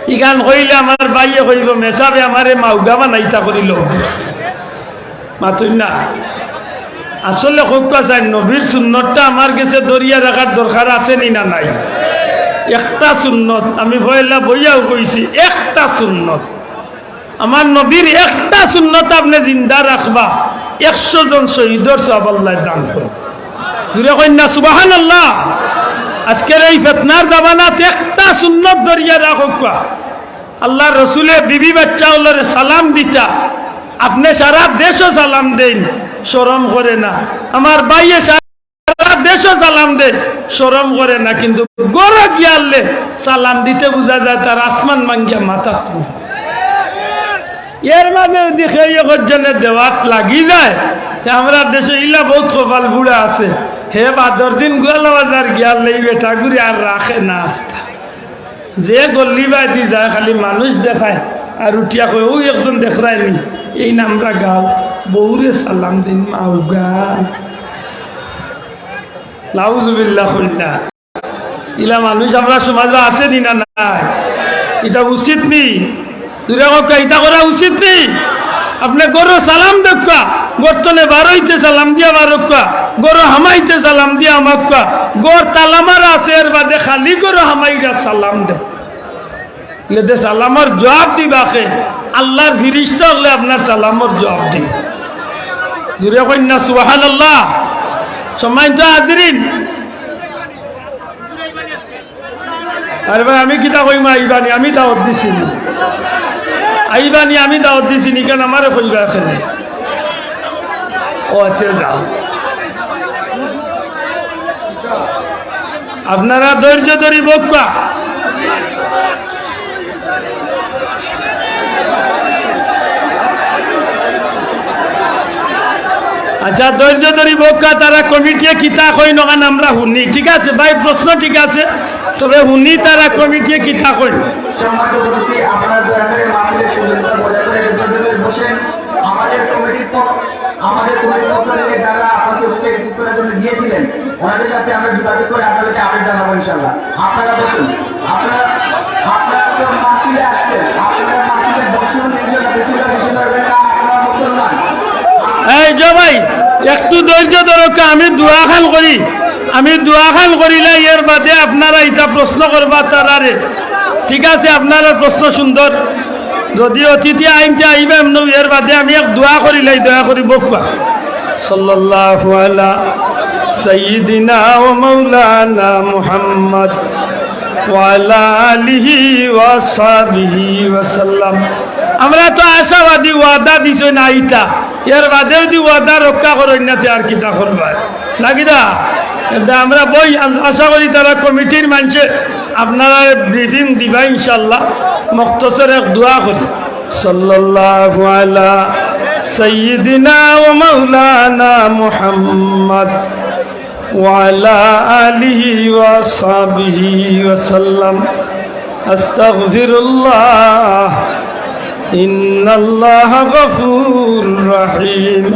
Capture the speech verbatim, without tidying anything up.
ইখান কইলে আমার ভাইয়ে কইবো, "মেসাবে আমারে মাউগা বানাইতা করি লোক।" মাতুন না। আসলে কউক্কা চাইন, নবীর সুন্নতটা আমার গেছে ধরিয়া রাখার দরকার আছে নি না নাই? একটা সুন্নত, আমি পয়লা বইয়াও কইছি, একটা সুন্নত। আমার নবীর একটা সুন্নত আপনে জিন্দা রাখবা, একশো জন শহীদর সওয়াব আল্লায় দান করইন। জুরে কইন না সুবহানাল্লাহ। আজকের এই ফিতনার জামানাত একটা সুন্নত ধরিয়া রাখউক্কা। আল্লার রসুলে বিবি বাচ্চা অকলরে সালাম দিতা, আপনে সারা দেশো সালাম দেইন, শরম করে না? আমার ভাইয়ে সারা দেশো সালাম দেইন, শরম করে না? কিন্তু ঘরো গিয়ালে সালাম দিতে বুঝা যায় তার আসমান ভাঙ্গিয়া মাথাত পড়ছে। এর মাঝে যদি কেউ একজনে দেওয়াত লাগি যায়, তে আমরার দেশো ইলা বউত কপাল পুড়া আছে। হে বাদর দিন গোয়ালা বাজার গিয়ালে ই বেটাগুরে আর রাখে না আস্তা। যে গল্লি বায়দি যায়, খালি মানুষ দেখায়, আর উঠিয়া কয়, "অউ একজন দেখরায় নি, এইন আমরার গাঁও, বউরে সালাম দেইন, মাউগা।" নাউজুবিল্লাহ কইন না। ইলা মানুষ আমরার সমাজো আছে নি না নাই? ইটা উচিত নি? জুরে কউক্কা, ইতা করা উচিত নি? আপনে ঘরো সালাম দেউক্কা, ঘর তনে বারইতে সালাম দিয়া বারউক্কা, ঘরো হামাইতে সালাম দিয়া হামাউক্কা, ঘর তালা মারা আছে, এর বাদে খালি ঘরো হামাইরা সালাম দেউক্কা। ইলে তে সালামর জুয়াব দিবা কে? আল্লার ফিরিস্তা অকলে আপনার সালামর জুয়াব দিবা। জুরে কইন না সুবহানাল্লাহ। সম্মানিত হাজিরিন, আরে ভাই, আমি কিতা কইমু? আইবানি, আমি দাওয়াত দিছি নি? আইবানি, আমি দাওয়াত দিছি নি? কেনে আমারে কইবা এখানে? ও আচ্ছা, যাও। আপনারা ধৈর্য ধরি বউক্কা। আচ্ছা, ধৈর্য ধরি বউক্কা, তারা কমিটিয়ে কিতা কইন অখান আমরা হুনি, ঠিক আছে ভাই? প্রশ্ন ঠিক আছে, তবে হুনি তারা কমিটিয়ে কিতা কইন। সম্মানিত উপস্থিতি, আপনারা দয়া করে মাহফিলের সুন্দরতা বজায় করে ধৈর্য ধরে বসেন। আমাদের কমিটির পক্ষ, আমাদের কমিটির পক্ষ থেকে যারা আপনাদের উপস্থিত করার জন্য গিয়েছিলেন, ওনাদের সাথে আমরা যোগাযোগ করে আপনাদেরকে আপডেট জানাবো ইনশাআল্লাহ। আপনারা বসুন। আপনারা, আপনারা তো মাহফিলে আসছেন, আপনারা মাহফিলে বসুন, ইনশাআল্লাহ। বিসমিল্লাহ, বিসমিল্লাহ বলবেন না, আপনারা মুসলমান। এই যে ভাই, একটু ধৈর্য ধরউক্কা, আমি দোয়া খান করি, আমি দোয়া খান করিলাই, এর বাদে আপনারা ইতা প্রশ্ন করবা তারারে। ঠিক আছে, আপনারার প্রশ্ন সুন্দর। যদি অতিথি আইনতে আইবা এমন, এর বাদে আমি এক দোয়া করিলাই, দয়া করি বউক্কা। সাল্লাল্লাহু আলা সাইয়্যিদিনা ওয়া মাওলানা মুহাম্মদ ওয়া আলা আলিহি ওয়া সাহবিহি ওয়া সাল্লাম। আমরা তো আশাবাদী, ওয়াদা দিছইন আইতা, এর বাদে যদি ওয়াদা রক্ষা করইন না, তে আর কিতা করবা? নাকি দা? এটা আমরা বই আ-, আশা করি তারা কমিটির মানষে আপনারারে ব্রিফিং দিবা ইনশাআল্লাহ। মখতসর এক দোয়া করি। সাল্লাল্লাহু আলা সাইয়্যিদিনা ওয়া মাওলানা মুহাম্মদ ওয়া আলা আলিহি ওয়া সাহবিহি ওয়া সাল্লাম। আস্তাগফিরুল্লাহ। ইন্নাল্লাহা গাফুরুর রাহিম।